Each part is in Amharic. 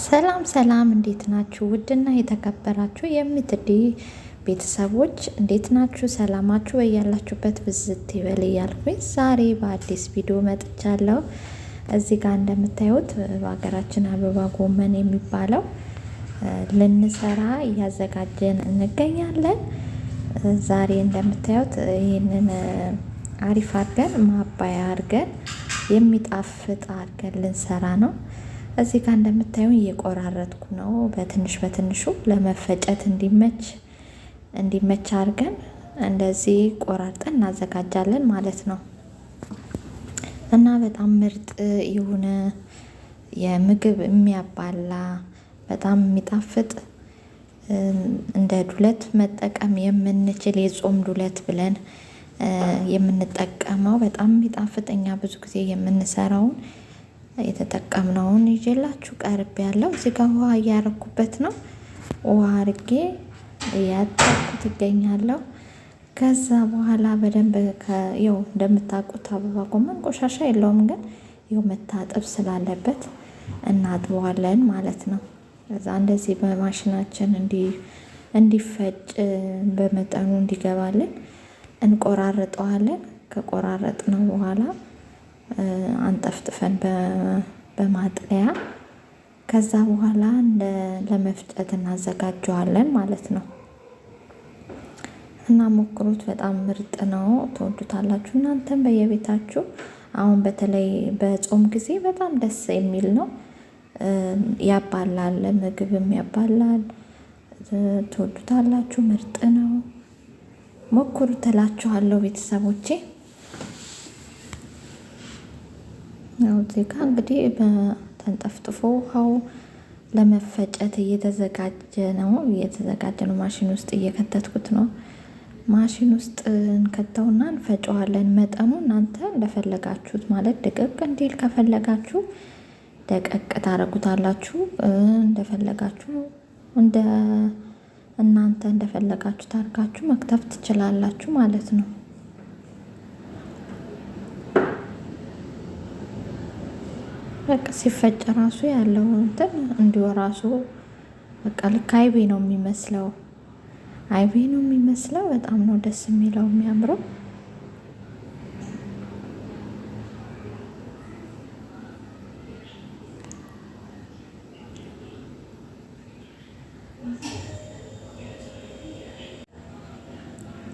ሰላም ሰላም፣ እንዴት ናችሁ? ውድና የተከበራችሁ የምትዲ ቤተሰቦች እንዴት ናችሁ? ሰላማችሁ በያላችሁበት ብዝት ይበል እያልኩኝ ዛሬ በአዲስ ቪዲዮ መጥቻለሁ። እዚህ ጋር እንደምታዩት በሀገራችን አበባ ጎመን የሚባለው ልንሰራ እያዘጋጀን እንገኛለን። ዛሬ እንደምታዩት ይህንን አሪፍ አድርገን ማባያ አድርገን የሚጣፍጥ አድርገን ልንሰራ ነው። እዚህ ጋር እንደምታዩ እየቆራረጥኩ ነው። በትንሽ በትንሹ ለመፈጨት እንዲመች አድርገን እንደዚህ ቆራርጠን እናዘጋጃለን ማለት ነው። እና በጣም ምርጥ የሆነ የምግብ የሚያባላ በጣም የሚጣፍጥ እንደ ዱለት መጠቀም የምንችል የጾም ዱለት ብለን የምንጠቀመው በጣም የሚጣፍጥ እኛ ብዙ ጊዜ የምንሰራውን የተጠቀምነውን ይዤላችሁ ቀርብ ያለው እዚህ ጋር ውሃ እያረኩበት ነው። ውሃ አርጌ እያጠብኩት እገኛለሁ። ከዛ በኋላ በደንብ ያው እንደምታውቁት አበባ ጎመን ቆሻሻ የለውም፣ ግን ያው መታጠብ ስላለበት እናጥበዋለን ማለት ነው። ከዛ እንደዚህ በማሽናችን እንዲፈጭ በመጠኑ እንዲገባልን እንቆራርጠዋለን። ከቆራረጥነው በኋላ አንጠፍጥፈን በማጥለያ ከዛ በኋላ ለመፍጨት እናዘጋጀዋለን ማለት ነው። እና ሞክሩት፣ በጣም ምርጥ ነው፣ ትወዱታላችሁ። እናንተም በየቤታችሁ አሁን በተለይ በጾም ጊዜ በጣም ደስ የሚል ነው። ያባላል፣ ምግብም ያባላል። ትወዱታላችሁ፣ ምርጥ ነው። ሞክሩት እላችኋለሁ ቤተሰቦቼ። ያው እዚህ ጋ እንግዲህ ተንጠፍጥፎ ውሃው ለመፈጨት እየተዘጋጀ ነው እየተዘጋጀ ነው። ማሽን ውስጥ እየከተትኩት ነው። ማሽን ውስጥ እንከተውና እንፈጨዋለን። መጠኑ እናንተ እንደፈለጋችሁት ማለት ደቀቅ እንዲል ከፈለጋችሁ ደቀቅ ታረጉታላችሁ። እንደፈለጋችሁ እንደ እናንተ እንደፈለጋችሁ ታርጋችሁ መክተፍ ትችላላችሁ ማለት ነው። በቃ ሲፈጭ ራሱ ያለው እንትን እንዲሁ ራሱ በቃ ልክ አይቤ ነው የሚመስለው፣ አይቤ ነው የሚመስለው። በጣም ነው ደስ የሚለው የሚያምረው።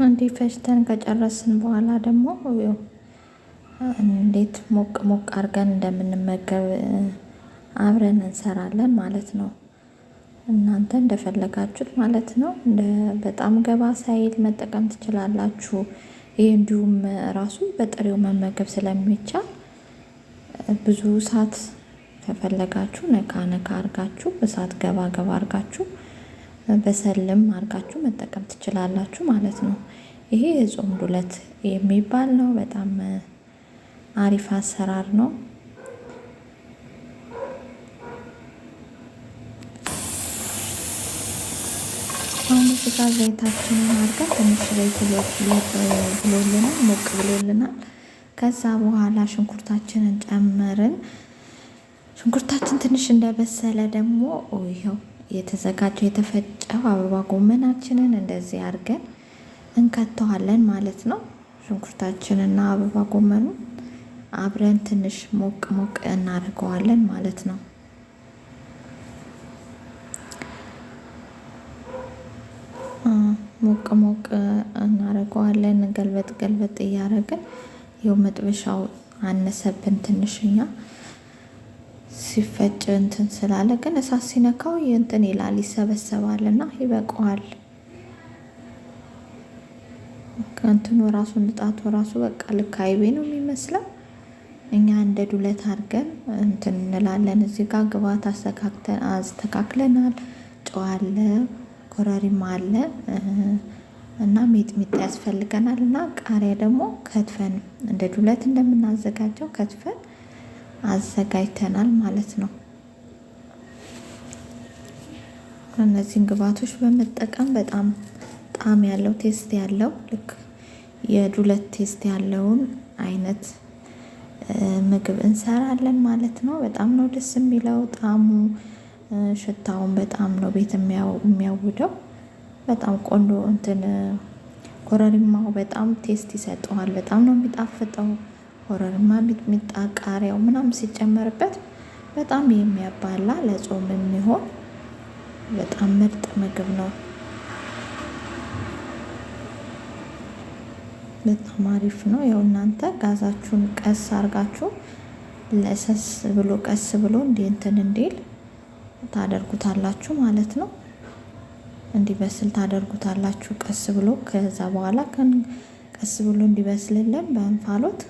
እንዲህ ፈጭተን ከጨረስን በኋላ ደግሞ እንዴት ሞቅ ሞቅ አድርገን እንደምንመገብ አብረን እንሰራለን ማለት ነው። እናንተ እንደፈለጋችሁት ማለት ነው። በጣም ገባ ሳይል መጠቀም ትችላላችሁ። ይህ እንዲሁም ራሱ በጥሬው መመገብ ስለሚቻል ብዙ እሳት ከፈለጋችሁ ነካ ነካ አርጋችሁ እሳት ገባ ገባ አርጋችሁ በሰልም አርጋችሁ መጠቀም ትችላላችሁ ማለት ነው። ይሄ የጾም ዱለት የሚባል ነው። በጣም አሪፍ አሰራር ነው። አሁን እዚህ ጋር ዘይታችንን አድርገን ትንሽ ዘይት ብሎልናል፣ ሞቅ ብሎልናል። ከዛ በኋላ ሽንኩርታችንን ጨመርን። ሽንኩርታችን ትንሽ እንደበሰለ ደግሞ ይኸው የተዘጋጀው የተፈጨው አበባ ጎመናችንን እንደዚህ አድርገን እንከተዋለን ማለት ነው። ሽንኩርታችንና አበባ ጎመኑ አብረን ትንሽ ሞቅ ሞቅ እናደርገዋለን ማለት ነው። ሞቅ ሞቅ እናደርገዋለን ገልበጥ ገልበጥ እያደረግን ይኸው መጥበሻው አነሰብን ትንሽኛ ሲፈጭ እንትን ስላለ ግን እሳት ሲነካው እንትን ይላል ይሰበሰባል እና ይበቃዋል። እንትኑ ራሱ ንጣቱ ራሱ በቃ ልክ አይቤ ነው የሚመስለው። እኛ እንደ ዱለት አድርገን እንትን እንላለን። እዚህ ጋር ግብአት አስተካክለናል። ጨው አለ፣ ኮረሪማ አለ እና ሚጥሚጣ ያስፈልገናል። እና ቃሪያ ደግሞ ከትፈን እንደ ዱለት እንደምናዘጋጀው ከትፈን አዘጋጅተናል ማለት ነው። እነዚህን ግብአቶች በመጠቀም በጣም ጣዕም ያለው taste ያለው ልክ የዱለት taste ያለውን አይነት ምግብ እንሰራለን ማለት ነው። በጣም ነው ደስ የሚለው ጣዕሙ። ሽታውን በጣም ነው ቤት የሚያውደው። በጣም ቆንጆ እንትን ኮረሪማው በጣም taste ይሰጠዋል። በጣም ነው የሚጣፍጠው። ኮረሪማ፣ ሚጥሚጣ፣ ቃሪያው ምናምን ሲጨመርበት በጣም የሚያባላ ለጾም የሚሆን በጣም ምርጥ ምግብ ነው። በጣም አሪፍ ነው። ያው እናንተ ጋዛችሁን ቀስ አርጋችሁ ለሰስ ብሎ ቀስ ብሎ እንዲህ እንትን እንዲል ታደርጉታላችሁ ማለት ነው። እንዲበስል ታደርጉታላችሁ ቀስ ብሎ። ከዛ በኋላ ቀስ ብሎ እንዲበስልልን በእንፋሎት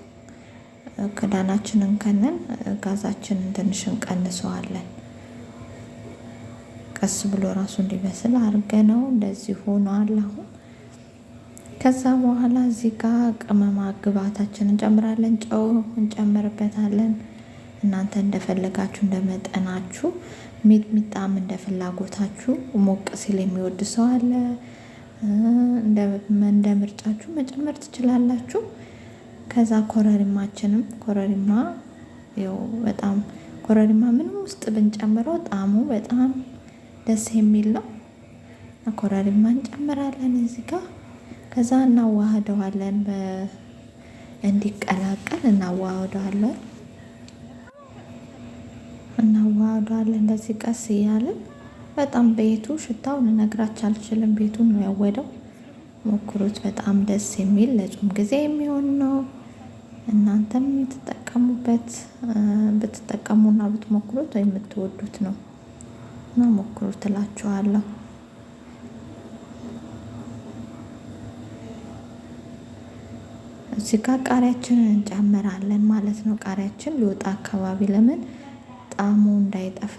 ክዳናችንን ከነን ጋዛችንን ትንሽ እንቀንሰዋለን። ቀስ ብሎ ራሱ እንዲበስል አድርገነው እንደዚህ ሆኗል አሁን። ከዛ በኋላ እዚህ ጋር ቅመማ ግብአታችንን እንጨምራለን። ጨው እንጨምርበታለን። እናንተ እንደፈለጋችሁ እንደመጠናችሁ፣ ሚጥሚጣም እንደ ፍላጎታችሁ፣ ሞቅ ሲል የሚወድ ሰው አለ። እንደ ምርጫችሁ መጨመር ትችላላችሁ። ከዛ ኮረሪማችንም ኮረሪማ ያው በጣም ኮረሪማ ምንም ውስጥ ብንጨምረው ጣዕሙ በጣም ደስ የሚል ነው። ኮረሪማ እንጨምራለን እዚህ ጋር። ከዛ እናዋህደዋለን፣ እንዲቀላቀል እናዋህደዋለን እናዋህደዋለን እንደዚህ ቀስ እያልን። በጣም ቤቱ ሽታው ልነግራችሁ አልችልም። ቤቱን ነው ያወደው። ሞክሩት። በጣም ደስ የሚል ለጾም ጊዜ የሚሆን ነው። እናንተም የምትጠቀሙበት ብትጠቀሙና ብትሞክሩት ወይ የምትወዱት ነው እና ሞክሩት እላችኋለሁ። እዚህ ጋር ቃሪያችንን እንጨምራለን ማለት ነው። ቃሪያችን ሊወጣ አካባቢ ለምን ጣዕሙ እንዳይጠፋ፣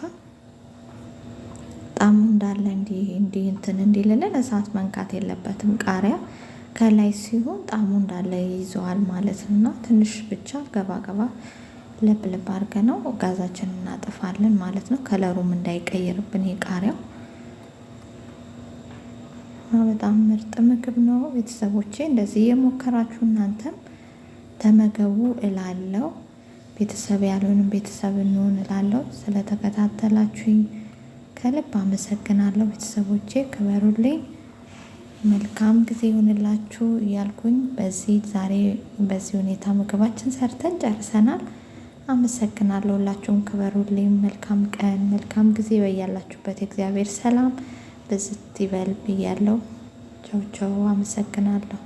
ጣዕሙ እንዳለ እንዲህ እንዲህ እንትን እንዲልልን እሳት መንካት የለበትም። ቃሪያ ከላይ ሲሆን ጣዕሙ እንዳለ ይይዘዋል ማለት ነው። እና ትንሽ ብቻ ገባ ገባ ለብ ለብ አድርገነው ጋዛችንን እናጠፋለን ማለት ነው። ከለሩም እንዳይቀይርብን የቃሪያው። በጣም ምርጥ ምግብ ነው። ቤተሰቦቼ እንደዚህ የሞከራችሁ እናንተም ተመገቡ እላለሁ። ቤተሰብ ያልሆንም ቤተሰብ እንሁን እላለሁ። ስለተከታተላችሁኝ ከልብ አመሰግናለሁ። ቤተሰቦቼ ክበሩልኝ። መልካም ጊዜ ይሁንላችሁ እያልኩኝ በዚህ ዛሬ በዚህ ሁኔታ ምግባችን ሰርተን ጨርሰናል። አመሰግናለሁ። ሁላችሁም ክበሩልኝ። መልካም ቀን፣ መልካም ጊዜ በያላችሁበት የእግዚአብሔር ሰላም ብዝት ይበል ብያለሁ። ቻው ቻው። አመሰግናለሁ።